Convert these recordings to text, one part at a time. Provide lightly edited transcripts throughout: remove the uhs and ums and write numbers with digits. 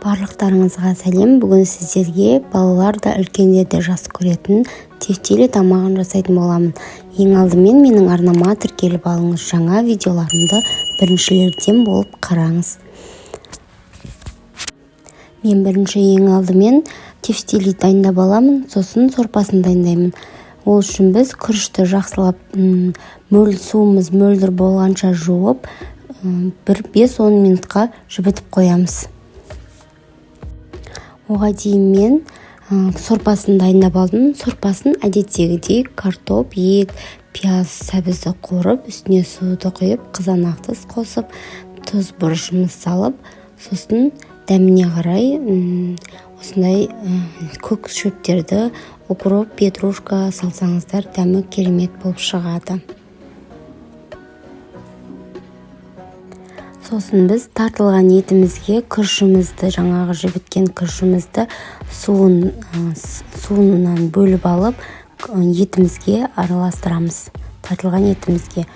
Барлықтарыңызға сәлем. Бүгін сіздерге балалар да, үлкендер де жақсы көретін тефтели тамағын жасайтын боламын. Ең алдымен менің арнама тіркеліп алыңыз, жаңа видеоларымды біріншілерден болып қараңыз. Мен бірінші ең алдымен тефтели дайындап аламын, сосын сорпасын дайындаймын. Ол үшін біз күрішті жақсылап суымыз мөлдір болғанша жуып, бір 5-10 минутқа жібітіп қоямыз. Оға дейін мен сорпасын дайындап алдым. Сорпасын әдеттегідей картоп, ет, пияз, сәбізді қуырып, үстіне суды құйып, қызанақты қосып, тұз, бұрышымыз салып, сосын дәміне қарай осындай көк шөптерді, укроп, петрушка салсаңыздар, дәмі керемет болып шығады. Сосын біз тартылған етімізге күрішімізді, жаңағы жібіткен күрішімізді суынан бөліп алып, етімізге араластырамыз. Тартылған етімізге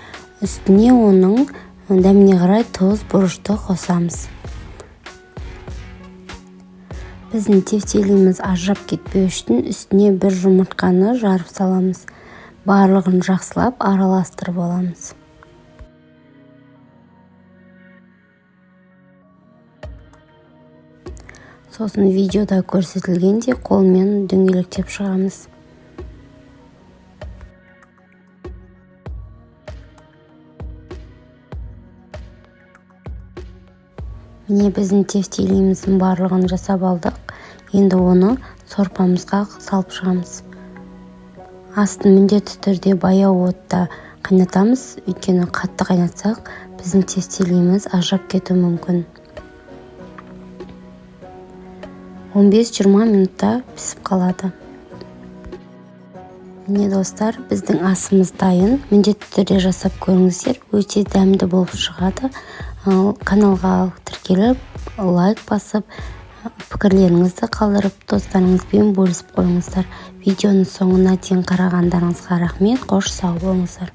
үстіне оның дәміне қарай тұз, бұрышты қосамыз. Біздің тефтеліміз ажырап кетпеу үшін үстіне бір жұмыртқаны жарып саламыз. Барлығын жақсылап араластырып аламыз. Сосын видеода көрсетілгендей қолмен дөңгелектеп шығамыз. Міне, біздің тефтеліміздің барлығын жасап алдық. Енді оны сорпамызға салып шығамыз. Астын міндетті түрде баяу отта қайнатамыз, өйткені қатты қайнатсақ, біздің тефтеліміз ажырап кетуі мүмкін. 15-20 минутта пісіп қалады. Міне, достар, біздің асымыз дайын. Міндетті түрде жасап көріңіздер, өте дәмді болып шығады. Каналға тіркеліп, лайк басып, пікірлеріңізді қалдырып, достарыңызбен бөлісіп қойыңыздар. Видеоның соңына дейін қарағандарыңызға рахмет. Қош, сау болыңыздар.